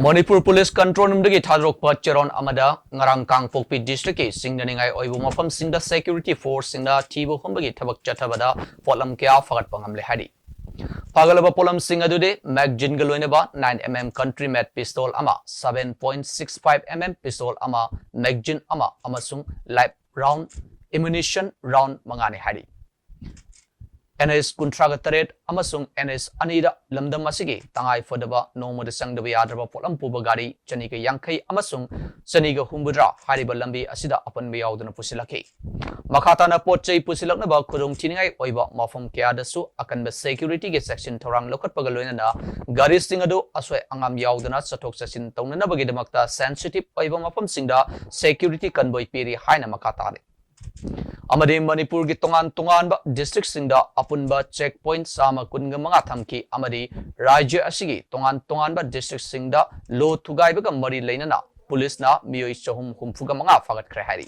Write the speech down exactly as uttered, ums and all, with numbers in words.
Manipur police control ꯔꯨꯝꯗꯒꯤ ꯊꯥꯗꯣꯔꯛꯄ Charon ꯑꯃꯗ ꯉꯔꯥꯡ ꯀꯥꯡꯄꯣꯛꯄꯤ ꯗꯤꯁꯇ꯭ꯔꯤꯛꯀꯤ ꯁꯤꯡꯅꯅꯤꯡꯉꯥꯏ ꯑꯣꯏꯕ ꯃꯐꯝꯁꯤꯡꯗ ꯁꯦꯀ꯭ꯌꯨꯔꯤꯇꯤ ꯐꯣꯔꯁꯁꯤꯡꯅ ꯊꯤꯕ ꯍꯨꯝꯕꯒꯤ ꯊꯕꯛ ꯆꯠꯊꯕꯗ ꯄꯣꯠꯂꯝ ꯀꯌꯥ ꯐꯒꯠꯄ ꯉꯝꯂꯦ ꯍꯥꯏꯔꯤ꯫ ꯐꯒꯠꯂꯕ ꯄꯣꯠꯂꯝꯁꯤꯡ ꯑꯗꯨꯗꯤ ꯃꯦꯒꯖꯤꯟꯒ ꯂꯣꯏꯅꯕ nine M M country made pistol ꯑꯃ, seven point six five M M pistol ꯑꯃ, ꯃꯦꯒꯖꯤꯟ ꯑꯃ ꯑꯃꯁꯨꯡ live round ammunition round ꯃꯉꯥꯅꯤ ꯍꯥꯏꯔꯤ꯫ N H ꯀꯨꯟꯊ꯭ꯔꯥꯒ ꯇꯔꯦꯠ ꯑꯃꯁꯨꯡ N H ꯑꯅꯤꯗ ꯂꯝꯗꯝ ꯑꯁꯤꯒꯤ ꯇꯉꯥꯏ ꯐꯗꯕ ꯅꯣꯡꯃꯗ ꯆꯪꯗꯕ ꯌꯥꯗ꯭ꯔꯕ ꯄꯣꯠꯂꯝ ꯄꯨꯕ ꯒꯥꯔꯤ ꯆꯅꯤꯒ ꯌꯥꯡꯈꯩ ꯑꯃꯁꯨꯡ ꯆꯅꯤꯒ ꯍꯨꯝꯐꯨꯇꯔꯥ ꯍꯥꯏꯔꯤꯕ ꯂꯝꯕꯤ ꯑꯁꯤꯗ ꯑꯄꯟꯕ ꯌꯥꯎꯗꯅ ꯄꯨꯁꯤꯜꯂꯛꯈꯤ꯫ ꯃꯈꯥ ꯇꯥꯅ ꯄꯣꯠ ꯆꯩ ꯄꯨꯁꯤꯜꯂꯛꯅꯕ ꯈꯨꯗꯣꯡꯊꯤꯅꯤꯡꯉꯥꯏ ꯑꯣꯏꯕ ꯃꯐꯝ ꯀꯌꯥꯗꯁꯨ ꯑꯀꯟꯕ ꯁꯦꯀ꯭ꯌꯨꯔꯤꯇꯤꯒꯤ ꯆꯦꯛꯁꯤꯟ ꯊꯧꯔꯥꯡ ꯂꯧꯈꯠꯄꯒ ꯂꯣꯏꯅꯅ ꯒꯥꯔꯤꯁꯤꯡ ꯑꯗꯨ ꯑꯁꯣꯏ ꯑꯉꯥꯝ ꯌꯥꯎꯗꯅ ꯆꯠꯊꯣꯛ ꯆꯠꯁꯤꯟ ꯇꯧꯅꯅꯕꯒꯤꯗꯃꯛꯇ ꯁꯦꯟꯁꯤꯇꯤꯚ ꯑꯣꯏꯕ ꯃꯐꯝꯁꯤꯡꯗ ꯁꯦꯀ꯭ꯌꯨꯔꯤꯇꯤ ꯀꯟꯚꯣꯏ ꯄꯤꯔꯤ ꯍꯥꯏꯅ ꯃꯈꯥ ꯇꯥꯔꯤ꯫ ꯑꯃꯗꯤ ꯃꯅꯤꯄꯨꯔꯒꯤ ꯇꯣꯉꯥꯟ ꯇꯣꯉꯥꯟꯕ ꯗꯤꯁꯇ꯭ꯔꯤꯛꯁꯤꯡꯗ ꯑꯄꯨꯟꯕ ꯆꯦꯛ ꯄꯣꯏꯟꯠ ꯆꯥꯝꯃ ꯀꯨꯟꯒ ꯃꯉꯥ ꯊꯝꯈꯤ ꯑꯃꯗꯤ ꯔꯥꯖ꯭ꯌ ꯑꯁꯤꯒꯤ ꯇꯣꯉꯥꯟ ꯇꯣꯉꯥꯟꯕ ꯗꯤꯁꯇ꯭ꯔꯤꯛꯁꯤꯡꯗ ꯂꯣ ꯊꯨꯒꯥꯏꯕꯒ ꯃꯔꯤ ꯂꯩꯅꯅ ꯄꯨꯂꯤꯁꯅ ꯃꯤꯑꯣꯏ ꯆꯍꯨꯝ ꯍꯨꯝꯐꯨꯒ ꯃꯉꯥ ꯐꯥꯒꯠꯈ꯭ꯔꯦ ꯍꯥꯏꯔꯤ꯫